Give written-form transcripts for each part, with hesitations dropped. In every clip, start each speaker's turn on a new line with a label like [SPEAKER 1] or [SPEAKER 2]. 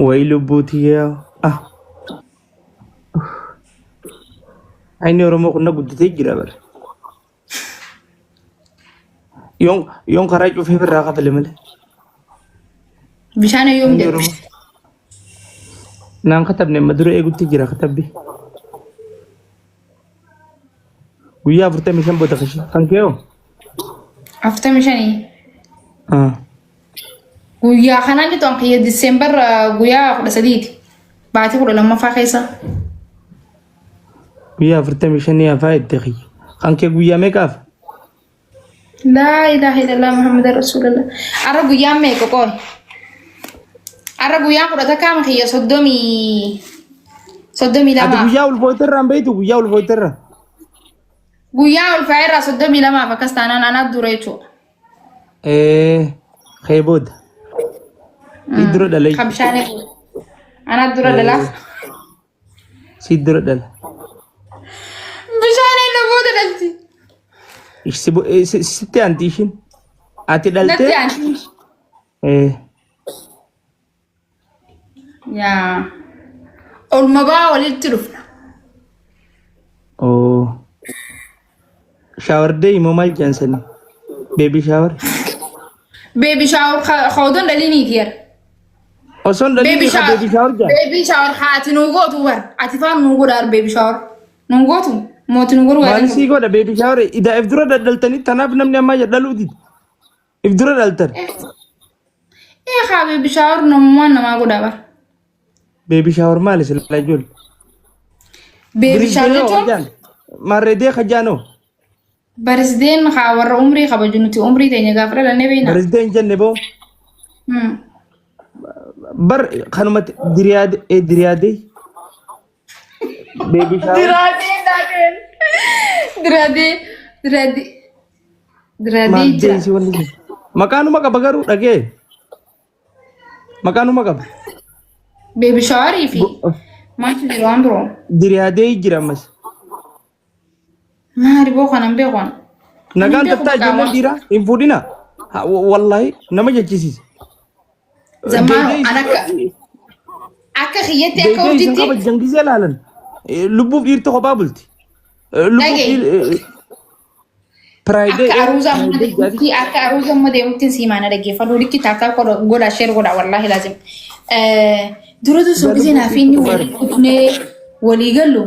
[SPEAKER 1] Wayi lubbuu tiyyaa. Ah. Inni Oromoo kun na guddatee jira bara. Yoon yoon karaa cufee birraa kafale malee.
[SPEAKER 2] Bishaan yoom
[SPEAKER 1] Inni
[SPEAKER 2] jedhu.
[SPEAKER 1] Oromoo. Naan katabne amma dura eegutti jira katabbi. Guyyaa 45 booda kashi. Kan kee hoo?
[SPEAKER 2] 45.
[SPEAKER 1] Ah.
[SPEAKER 2] Guyyaa kanaan jettu an kiyya Diseembar guyyaa 13ti. Baatii 12ffaa keessa.
[SPEAKER 1] Guyyaa 45 hafaa itti kiyya. Kan kee guyyaa meeqaaf?
[SPEAKER 2] Laa ilaaha illallah Muhammad Rasuulullah. Arra guyyaan meeqa qoy? Arra guyyaan 11 kiyya soddomii soddomii
[SPEAKER 1] Ati
[SPEAKER 2] lamaaf.
[SPEAKER 1] guyyaa ulfooyte irraa hin beektu guyyaa ulfooyte irraa.
[SPEAKER 2] Guyyaa ulfaa'e irraa 32f akkas taanaan anaat dura jechuudha.
[SPEAKER 1] Ee kee booda. Si dura dhala.
[SPEAKER 2] Kan bishaanii anaat dura dhala.
[SPEAKER 1] Si dura dhala.
[SPEAKER 2] Bishaan na booda dhalti.
[SPEAKER 1] Si sitti aanti ishiin. Ati
[SPEAKER 2] Natti
[SPEAKER 1] dhaltee.
[SPEAKER 2] aanti.
[SPEAKER 1] Ee
[SPEAKER 2] Yaa. Olma baa walitti dhufna.
[SPEAKER 1] oo. Shower day immoo maal jedhan sanii? Baby shower.
[SPEAKER 2] Baby shower hoodoon dhaliniiti yara.
[SPEAKER 1] Osoo hin
[SPEAKER 2] Baby
[SPEAKER 1] dhalin
[SPEAKER 2] shower.
[SPEAKER 1] baby shower jedhan.
[SPEAKER 2] Baby shower haati nuu gootu bar. Ati faan nuu godhaar baby shower. Nuu gootu. Mooti nuu godhu
[SPEAKER 1] Maal sii godha baby shower idaa if dura dhadhaltanii tanaaf namni ammaa dhaluu dida. If dura dhaltan.
[SPEAKER 2] Ee haa baby shower namummaan namaa godhaa bar.
[SPEAKER 1] Baby shower maali sila ijoollee?
[SPEAKER 2] Baby shower jechuun
[SPEAKER 1] Maarreedee kajaanoo.
[SPEAKER 2] barisdeen haa warra umrii kabaju nuti umrii teenya gaafa dhalannee beekna.
[SPEAKER 1] Barisdee hin jenne boo. Bar kanumatti diriyaadee diriyaadee. Baby shower.
[SPEAKER 2] Diraadee dhaabeen. Diraadee diraadee diraadee
[SPEAKER 1] Maal
[SPEAKER 2] jira.
[SPEAKER 1] deessi wanni kun? Maqaanuma qaba garuu dhagee. Maqaanuma qaba.
[SPEAKER 2] Baby showerii fi maaltu jira waan biroo?
[SPEAKER 1] Diriyaadee jira ammas.
[SPEAKER 2] Maali boo kanan beeku an.
[SPEAKER 1] Nagaan
[SPEAKER 2] beeku
[SPEAKER 1] tattaa ijoolleen
[SPEAKER 2] qaama.
[SPEAKER 1] dhiiraa hin fuudhina. Wallaahi nama jechisiisa.
[SPEAKER 2] Zammaano an akka akka kiyyatti akka
[SPEAKER 1] Deegee isin
[SPEAKER 2] urjitti
[SPEAKER 1] kabajan gisee laalan. Lubbuuf dhiirti kophaa bulti. Lubbuuf
[SPEAKER 2] Dhagaye.
[SPEAKER 1] dhiir Piraayidee
[SPEAKER 2] akka aruuza amma deemutti akka aruuza amma deemutti siimaa na dhaggeeffadhu likki taakkaa godha sheer godha wallaahi laazim. Dura dursa gisee naaf inni walii dhufnee walii gallu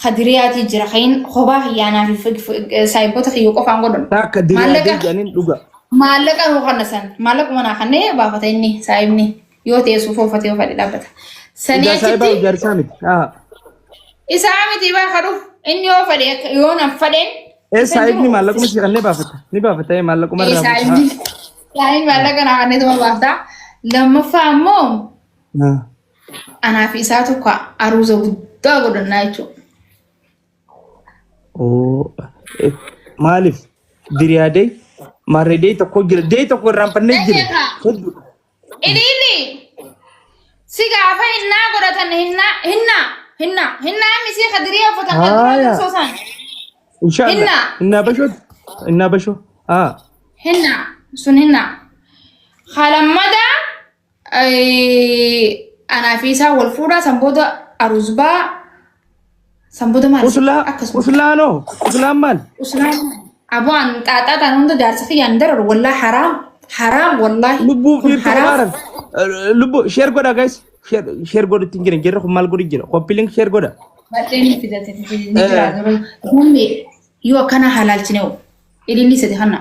[SPEAKER 2] kadiriyaatii jira kayin kophaa kiyyaanaa fi saayiboota kiyya qofaan godhan.
[SPEAKER 1] Akka diriyaadee
[SPEAKER 2] Maallaqa
[SPEAKER 1] jedhaniin dhuga.
[SPEAKER 2] maallaqa nuu kanna san maallaquma naa kannee baafata inni saayibni yoo ta'e suufa uffatee yoo fedhe dhaabbata. Sanii
[SPEAKER 1] Idaa saayibaa
[SPEAKER 2] achitti
[SPEAKER 1] ijaarsaa miti. Haa.
[SPEAKER 2] isaa miti baa dhufu inni yoo fedhe yoo nan fedheen
[SPEAKER 1] Ee
[SPEAKER 2] isa hin
[SPEAKER 1] saayibni
[SPEAKER 2] jiru.
[SPEAKER 1] maallaquma si kannee baafata. Ni baafata ee maallaquma
[SPEAKER 2] Ee
[SPEAKER 1] irraa
[SPEAKER 2] saayibni saayibni maallaqa naa kanneetuma baafta. Lammaffaa immoo
[SPEAKER 1] Haa.
[SPEAKER 2] anaa fi isaa tokko aruuza guddaa godhannaa jechuudha.
[SPEAKER 1] Oo. Maaliif diriyaadee maarreedee tokko jira dee tokko irraanfannee jira. Hedduudha.
[SPEAKER 2] Ilili si gaafa hinnaa godhatan hinnaa hinnaa hinnaa hinnaa misii kadiriyaa uffatan kan duraa
[SPEAKER 1] Haaya.
[SPEAKER 2] dursoo san
[SPEAKER 1] Inshaallah.
[SPEAKER 2] Hinnaa.
[SPEAKER 1] Hinnaa bashoo. Hinnaa bashoo. Haa.
[SPEAKER 2] Hinnaa sun hinnaa. Halammada anaa fi isaa wal fuudhaa san booda aruzbaa san booda maal
[SPEAKER 1] Uslaa.
[SPEAKER 2] akkasuma.
[SPEAKER 1] Uslaanoo. Uslaan maal?
[SPEAKER 2] Uslaan aboo an xaaxaa ta'an hunda jaarsa kiyyaan hin dararu wallaahi haraam haraam wallaahi
[SPEAKER 1] Lubbuu
[SPEAKER 2] kun
[SPEAKER 1] dhiirti
[SPEAKER 2] haraam.
[SPEAKER 1] kophaa Lubbuu sheer godha guys. Sheer sheer godhutti hin jiran. Jarri kun maal godhu jira? Copy link sheer godha.
[SPEAKER 2] Bal'een ni fidate ni jira garuu humni yoo akkana halaalchine ililli sadi kana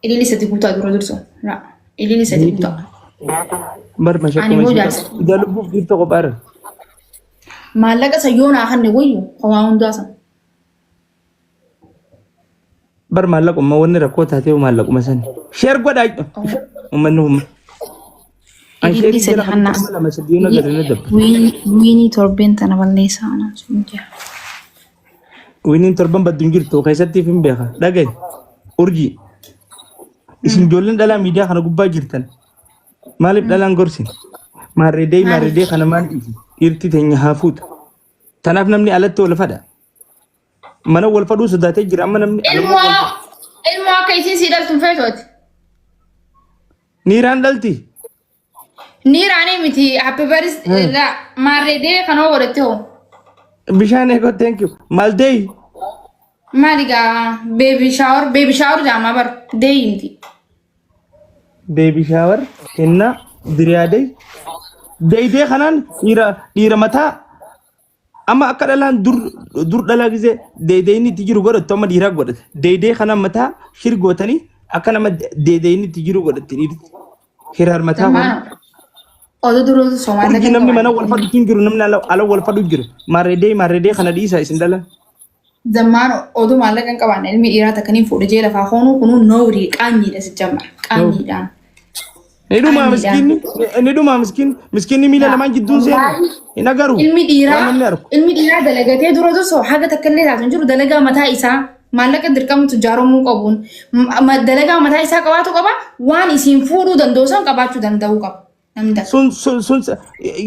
[SPEAKER 2] ililli sadi guutaa dura dursu ililli sadi guutaa.
[SPEAKER 1] Bar
[SPEAKER 2] Ani
[SPEAKER 1] mashakkuma
[SPEAKER 2] immoo
[SPEAKER 1] ishee
[SPEAKER 2] jaarsa.
[SPEAKER 1] qaba. Ijaa lubbuuf dhiirti kophaa irra.
[SPEAKER 2] Maallaqa san yoo naa kanne wayyu homaa hundaa san.
[SPEAKER 1] Bar maallaquma wanni rakkoo taatee maallaquma sani. Sheer godhaa uummanni humna. An
[SPEAKER 2] Ililli
[SPEAKER 1] sheerii
[SPEAKER 2] sadi
[SPEAKER 1] jala
[SPEAKER 2] kanna.
[SPEAKER 1] 2,300 na gadi na dabba.
[SPEAKER 2] Wiinii torbeen tana balleessaa anaan sun jira.
[SPEAKER 1] Winiin torban baddu hin jirtu keessattiif hin beeka. Dhagaye urjii. Isin ijoolleen dhalaa miidiyaa kana gubbaa jirtan. Maaliif dhalaan gorsin? Maarreedee maarreedee kana maal dhiisi? Dhiirti teenya haa fuutu. Tanaaf namni alatti wal fadha. Mana wal fadhuu sodaatee jira amma namni aluma
[SPEAKER 2] Ilmoo
[SPEAKER 1] wal fadha.
[SPEAKER 2] ilmoo akka isiin sii dhaltu hin feetu ati.
[SPEAKER 1] Niiraan dhalti.
[SPEAKER 2] Niiraanii miti happy birthday la maarree dee kanoo godhatte hoo.
[SPEAKER 1] Bishaan eegoo thank you. Maal deeyi?
[SPEAKER 2] Maali gaa baby shower baby shower jaamaa bar dee miti.
[SPEAKER 1] Baby shower kennaa diriyaa deeyi. Deeyidee kanaan dhiira dhiira mataa amma akka dhalaan dur dur dhalaa gisee deeydeyni itti jiru godhattu amma dhiiraa godhate. Deeydee kanaan mataa shir gootanii akka nama deeydeyni itti jiru godhatti dhiirti. Hiraar mataa kun.
[SPEAKER 2] Zammaano. Oduu duruu somaalla
[SPEAKER 1] Urjii namni mana wal fadhu hin jiru namni ala ala wal fadhu jiru. Maarreedee maarreedee kana dhiisa isin dhala.
[SPEAKER 2] Zammaano oduu maallaqa hin qabaanne ilmi dhiiraa takka ni fuudhe jee lafaa hoonuu kunuu noorii qaanyiidha si jammar qaanyiidhaan.
[SPEAKER 1] Ni dhumaa
[SPEAKER 2] Qaanyiidhaan.
[SPEAKER 1] miskiinni ni dhumaa miskiin miskiinni miila lamaan jidduun seenu hin agaru.
[SPEAKER 2] Ilmi
[SPEAKER 1] Waan
[SPEAKER 2] dhiiraa
[SPEAKER 1] namni argu.
[SPEAKER 2] ilmi dhiiraa dalagatee dura osoo haga takka illee taatu hin jiru dalagaa mataa isaa maallaqa dirqama tujjaaromuu qabuun dalagaa mataa isaa qabaatu qaba waan isiin fuudhuu danda'u san qabaachuu danda'uu qaba. Namni takka.
[SPEAKER 1] Sun sun sun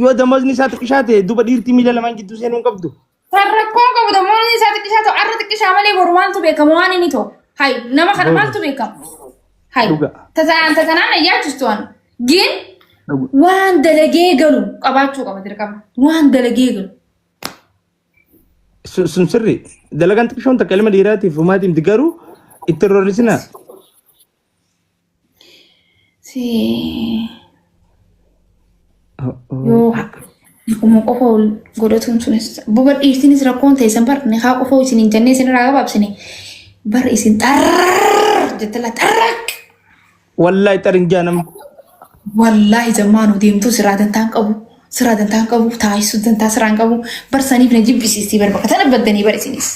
[SPEAKER 1] yoo damozni isaa xiqqishaa ta'e duba dhiirtii miila lamaan jidduu seenuu hin qabdu.
[SPEAKER 2] Kan rakkoon qabu damoonni isaa xiqqishaa ta'u arra xiqqishaa malee boru maaltu beekama waan inni ta'u. Hay nama kana maaltu beekama. Hay
[SPEAKER 1] Dhuga.
[SPEAKER 2] tatanaan tatanaan ayyaachistu waan. Gin
[SPEAKER 1] Dhuga.
[SPEAKER 2] waan dalagee galu qabaachuu qaba dirqama. Waan dalagee galu.
[SPEAKER 1] Sun sun sirri dalagaan xiqqishoon takka ilma dhiiraatiif humaatii miti garuu itti roorrisinaa.
[SPEAKER 2] Si yoo akkuma qofa ol godhatuun sunis buba dhiirtinis rakkoon teessan bar ni haa qofa isin hin jennee isin irraa gabaabsine bar isin xarrrr jette la xarraq
[SPEAKER 1] Wallaahi xarin jaa nama.
[SPEAKER 2] Wallaahi zammaanu deemtuu siraa dantaan qabu siraa dantaan qabu taasisuu dantaa siraan qabu bar saniif na jibbisiistii bar bakka tana baddanii bar isinis.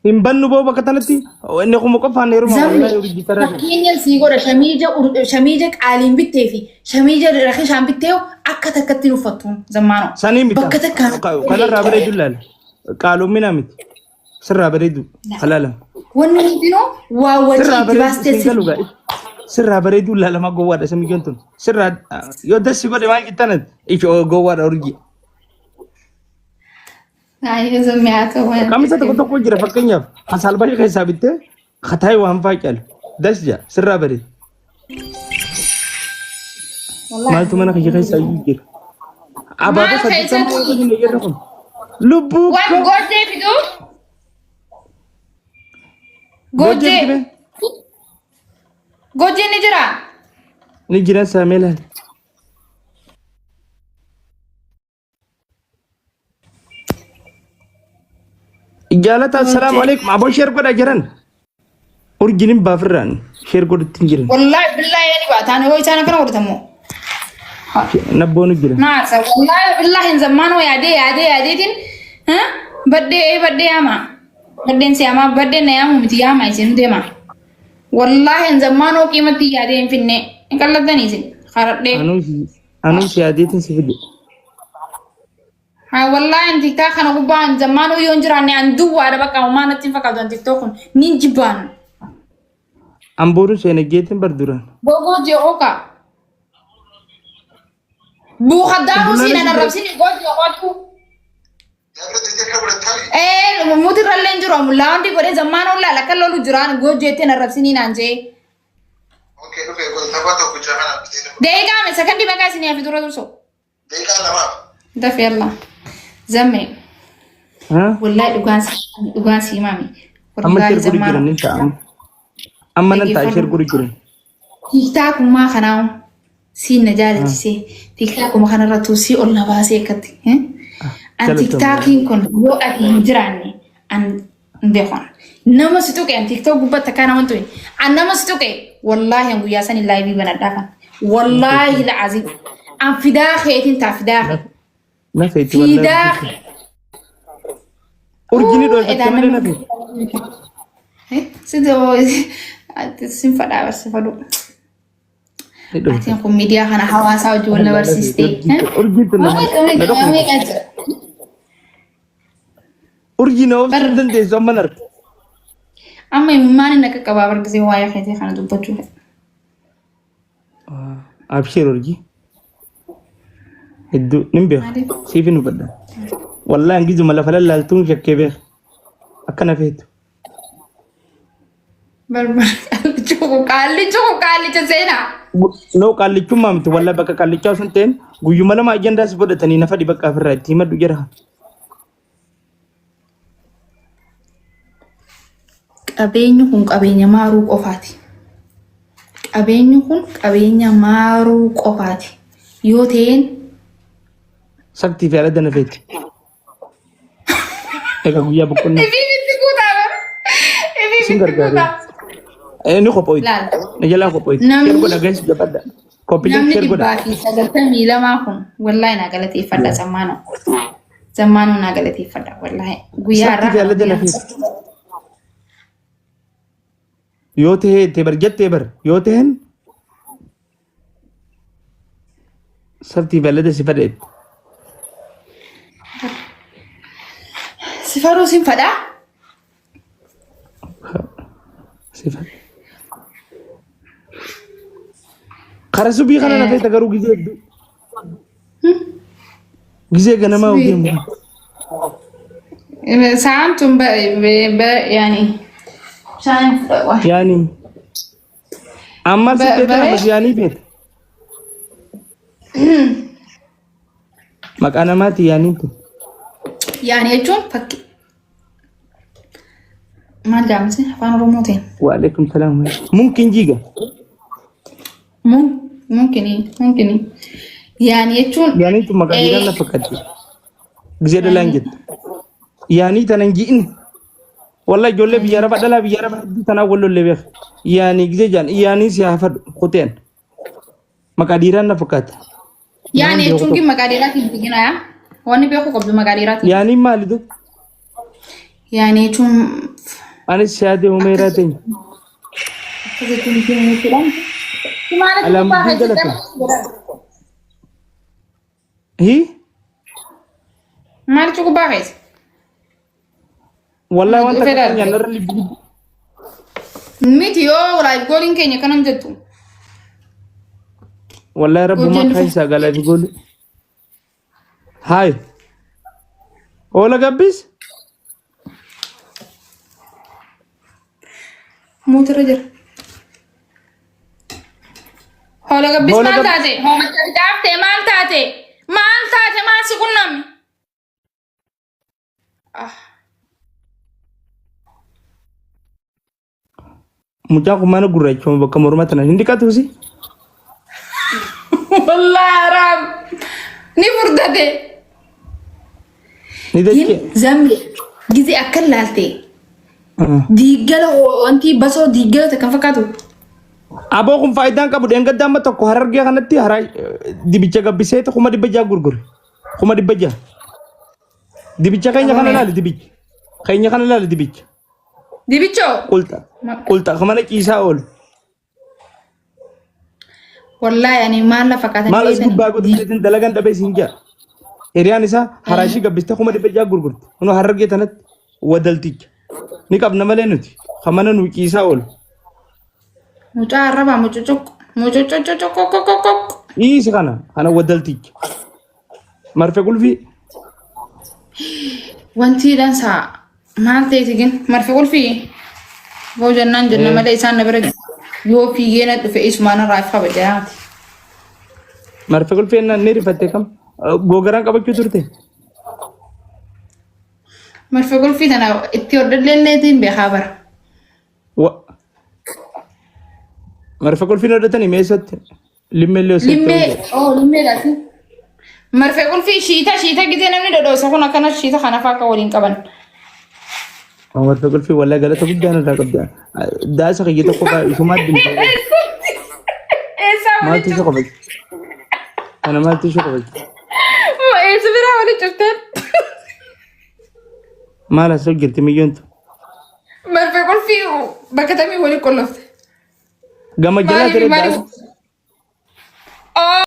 [SPEAKER 1] Hin bannu boo bakka tanatti inni kuma qofaan heeruma
[SPEAKER 2] Zammi
[SPEAKER 1] wallaahi urjii taraa.
[SPEAKER 2] fakkeenya sii godha shamiija shamiija qaaliin bittee fi shamiija rakishaan bittee akka takkatti hin uffattu zammaano.
[SPEAKER 1] Sanii miti.
[SPEAKER 2] Bakka takkaan
[SPEAKER 1] Kanarraa bareedu laala. Qaaloomina miti. Sirraa bareedu halaala.
[SPEAKER 2] Wanni hundinuu waa wajii
[SPEAKER 1] Sirraa
[SPEAKER 2] itti
[SPEAKER 1] bareedu
[SPEAKER 2] baastee
[SPEAKER 1] siin galu gaa. Sirraa bareedu laalama gowwaadha samiyyoon tun. Sirraa yoo dassi godhe maal jettan ishoo gowwaadha urjii. Qamisa tokko tokko jira fakkeenyaaf kasaalbashi keessaa bittee kataayii waan faa caalu. Das jaa sirraa bareeda. Maaltu mana kiyya keessa iyyuu jira. Abaaboo
[SPEAKER 2] Maal
[SPEAKER 1] saddeettama
[SPEAKER 2] keessatti?
[SPEAKER 1] hin eeyyadha kun. Lubbuu
[SPEAKER 2] Waan
[SPEAKER 1] koo.
[SPEAKER 2] goojjee fiduu?
[SPEAKER 1] Goojjee
[SPEAKER 2] Goojjee.
[SPEAKER 1] fidee.
[SPEAKER 2] Goojjeen ni jira.
[SPEAKER 1] Ni jira saamee laal. Jaalata assalaamu alaikum aboo sheer godha jiran. Urjiin hin baafirraan sheer godhutti hin jiran.
[SPEAKER 2] Wallaahi billaahi ni baataan yoo isaan akkana godhatamoo.
[SPEAKER 1] Nabboonu jira.
[SPEAKER 2] Naasa wallaahi billaahi hin zammaanoo yaadee yaadee yaadeetiin baddee ee baddee yaama. Baddeen si yaamaa baddeen na yaamu miti yaama isin deema. Wallaahi hin zammaanoo qiimatti yaadee hin finne hin qallattanii isin haradhee.
[SPEAKER 1] Anuu si yaadeetiin si fide.
[SPEAKER 2] Haa wallaahi an tiktaa kana gubbaa an zammaanoo yoo hin jiraanne an duwwaadha bakka homaa natti hin fakkaatu an tiktook kun nin jibbaan.
[SPEAKER 1] An boru seena jeetiin bar duraan.
[SPEAKER 2] Gogoo je'ooka. Buukaddaamuu
[SPEAKER 1] Bulaan
[SPEAKER 2] siin an
[SPEAKER 1] isin
[SPEAKER 2] arrabsini gojoo qotu. Ee muti irrallee hin jiru ammoo laawundi godhee zammaanoo laala akka lolu jiraan gojoo ittiin arrabsinii naan jee. Daqiiqaa mee sakandii meeqaa isinii hafi dura dursu? Dafi yalla. Zamme.
[SPEAKER 1] Haa?
[SPEAKER 2] Wallahi dhugaan dhugaan sii maami.
[SPEAKER 1] Amma
[SPEAKER 2] Wallahi
[SPEAKER 1] sheer godhu jiran
[SPEAKER 2] zammaanoo.
[SPEAKER 1] ni ta'a. Amma nan ta'a sheer godhu jiran.
[SPEAKER 2] Tiktaakummaa kanaa siin na jaalachisee tiktaakuma kanarrattuu sii ol na baasee akkatti. An tiktaakiin kun yoo ati hin jiraanne an hin beeku. Nama si tuqe an tiktook gubbatti akka nama tuqe. An nama si tuqe wallaahi an guyyaa sanii laayivii banadhaa kan. Wallaahi la'azii. An fidaa keetiin taa fidaa kee.
[SPEAKER 1] Na feeti wallaahi.
[SPEAKER 2] Fidaa kee.
[SPEAKER 1] Urjini
[SPEAKER 2] Uu,
[SPEAKER 1] dhoofatti
[SPEAKER 2] edaa
[SPEAKER 1] malee na
[SPEAKER 2] namni.
[SPEAKER 1] feeti.
[SPEAKER 2] Sidoo sin fadhaa barsi fadhu.
[SPEAKER 1] Ni dhoofatti.
[SPEAKER 2] Atiin kun miidiyaa kana hawaasaa wajjin wal na barsiistee.
[SPEAKER 1] Urjiin tun nama na dhoofatti. Urjii na obsuu hin dandeessu amma narka.
[SPEAKER 2] Amma imimmaan inni akka qabaa bargisee waa'ee keetii kana dubbachuu fedha.
[SPEAKER 1] Abshir urjii. Hedduu nin beeka.
[SPEAKER 2] Maaliif?
[SPEAKER 1] Siif hin hubadha. Wallaahi gizuma lafa lallaaltuun shakkee beeka. Akkana feetu.
[SPEAKER 2] Barbara Kun qaallichi kun qaallicha seenaa.
[SPEAKER 1] No, qaallichummaa miti, walla bakka qaallichaa osoo hin ta'in guyyuma lama ajandaas godhatanii nafa bakka ofirraa itti himadhu jira.
[SPEAKER 2] Qabeenyi kun qabeenya maaruu qofaati. Qabeenyi kun qabeenya maaruu qofaati. Yoo ta'een
[SPEAKER 1] Sabtii fi alada nafeeti. Egaa guyyaa boqonnaa.
[SPEAKER 2] Ifiif itti guutaa bara. Ifiif
[SPEAKER 1] Isin
[SPEAKER 2] itti
[SPEAKER 1] gargaaree.
[SPEAKER 2] guutaa.
[SPEAKER 1] Ni qophooyti.
[SPEAKER 2] Laal.
[SPEAKER 1] Na jalaa qophooyti.
[SPEAKER 2] Namni-
[SPEAKER 1] Share godha guys, jabadha. Copy
[SPEAKER 2] Namni
[SPEAKER 1] share godha.
[SPEAKER 2] 192 kun wallaahi naa galateeffadha zammaanoo. Zammaanoo naa galateeffadha wallaahi. Guyyaa
[SPEAKER 1] Sabtii fi
[SPEAKER 2] har'aa
[SPEAKER 1] alada nafeeti. Yoo ta'e ta'e bar jettee bar yoo ta'en sabtii fi alada si fadheetti.
[SPEAKER 2] Si faruu sin fadhaa.
[SPEAKER 1] Si fadhe. Kara subii kana nafeeta garuu gizee hedduu. Gizee ganamaa
[SPEAKER 2] Subii.
[SPEAKER 1] deemu.
[SPEAKER 2] Sa'aan tun yaani bishaan fudhadhu.
[SPEAKER 1] Yaani. Amma si beekta
[SPEAKER 2] Bare-
[SPEAKER 1] ammas yaanii beekta. Maqaa namaati yaaniin tun.
[SPEAKER 2] Yaani jechuun fakkii maal jedhamti afaan Oromootiin?
[SPEAKER 1] Waalaikum salaam. Mumkin jiga.
[SPEAKER 2] Mumkini mumkini. Yaani jechuun
[SPEAKER 1] Yaaniin tun maqaa dhiiraa na fakkaatti. Gizee dhalaan jettu. Yaanii tana hin ji'in. Wallahi ijoollee biyya arabaa dhalaa biyya arabaa hedduu tanaa wal lollee beeka. Yaanii gizee jaan yaanii si haa fadhu kuteen. Maqaa dhiiraa na fakkaata.
[SPEAKER 2] Yaani
[SPEAKER 1] Nama beeku
[SPEAKER 2] jechuun
[SPEAKER 1] tokko.
[SPEAKER 2] kun maqaa dhiiraatiin beekina yaa. Wanni beekuu qabdu maqaa dhiiraatiin.
[SPEAKER 1] Yaaniin maali du?
[SPEAKER 2] Yaani jechuun
[SPEAKER 1] Anis shaadee humeeraa ta'e.
[SPEAKER 2] akkas jechuun jechuudha. Maaliif
[SPEAKER 1] Alaamuddin galata. Hii?
[SPEAKER 2] Maaliif gubbaa keessa?
[SPEAKER 1] Wallahi wanta
[SPEAKER 2] Dhufee
[SPEAKER 1] akka
[SPEAKER 2] darbe.
[SPEAKER 1] nyaannarra libbi.
[SPEAKER 2] Miti yoo live gooliin keenya kanam jettu.
[SPEAKER 1] Wallahi rabbumaa
[SPEAKER 2] Hojii
[SPEAKER 1] akka isaa galaa fi goolu. Haay. Oola gabbis?
[SPEAKER 2] Muutirra jira. Hoola gabbis
[SPEAKER 1] Hoola
[SPEAKER 2] maal
[SPEAKER 1] gab-
[SPEAKER 2] taate? Hoomacha bitaaftee maal taate? Maal taate maal si qunname? Ah.
[SPEAKER 1] Mucaan kun mana gurraachuma bakka morma tana hin dhiqatuusi.
[SPEAKER 2] Wallahi haraam. Ni furdate.
[SPEAKER 1] Ni dachee.
[SPEAKER 2] Zambi gize akka laalte diiggala wanti basoo diiggala takkan fakkaatu.
[SPEAKER 1] Aboo kun faayidaan qabu dheengadda amma tokko harargee kanatti hara dibicha gabbiseeti 600,000 gurgure. 600,000. Dibicha keenya kana laali dibicha. Keenya kana laali dibicha.
[SPEAKER 2] Dibichoo.
[SPEAKER 1] Qulxa. Qulxa mana ciisaa oolu.
[SPEAKER 2] Wallahi ani maal la fakkaatan
[SPEAKER 1] Maal as gubbaa godhateetiin dalagan dhabee siin jaa. Hiriyaan isaa haraashii gabbistee 600,000 gurgurte. Kunoo harargee tanatti wadalticha. Ni qabna malee nuti. Kan mana nu ciisaa oolu.
[SPEAKER 2] Mucaa arrabaa mucucuq mucucucucucucucuc.
[SPEAKER 1] Dhiisi kana kana wadalticha. Marfe qulfii.
[SPEAKER 2] Wanti dhansaa maal ta'eeti gin marfe qulfii boo jennaan jenna malee isaan na bira yoo fiigee na dhufe isumaan irraa if kabajaati.
[SPEAKER 1] Marfe qulfii ennaan ni rifatte kam googaraan qabachuu turte.
[SPEAKER 2] Marfe qulfii tana itti hordolleelleetiin beekaa bara.
[SPEAKER 1] Marfe qulfiin hodhatanii meessatti limmeellee osoo itti
[SPEAKER 2] Limmee
[SPEAKER 1] hojjetu.
[SPEAKER 2] oh limmee laati. Marfe qulfii shiita shiita gizee namni dhodhoosa kun akkana shiita kana fa'aa akka waliin qaban.
[SPEAKER 1] Marfe qulfii wallahi galata guddaan irraa qabda. Daasa kiyya tokko fa'aa isumaa dhimma.
[SPEAKER 2] Eessaa waliin
[SPEAKER 1] Maaltu isa qofa? Kana maaltu isa qofa?
[SPEAKER 2] Eessa biraa waliin cufteen?
[SPEAKER 1] Maal asoo jirti miyyoontu?
[SPEAKER 2] Marfe qulfii bakka tamii waliin qollofte.
[SPEAKER 1] Gama jalaa
[SPEAKER 2] Maaliif
[SPEAKER 1] ture
[SPEAKER 2] maaliif?
[SPEAKER 1] daasa.
[SPEAKER 2] Oh!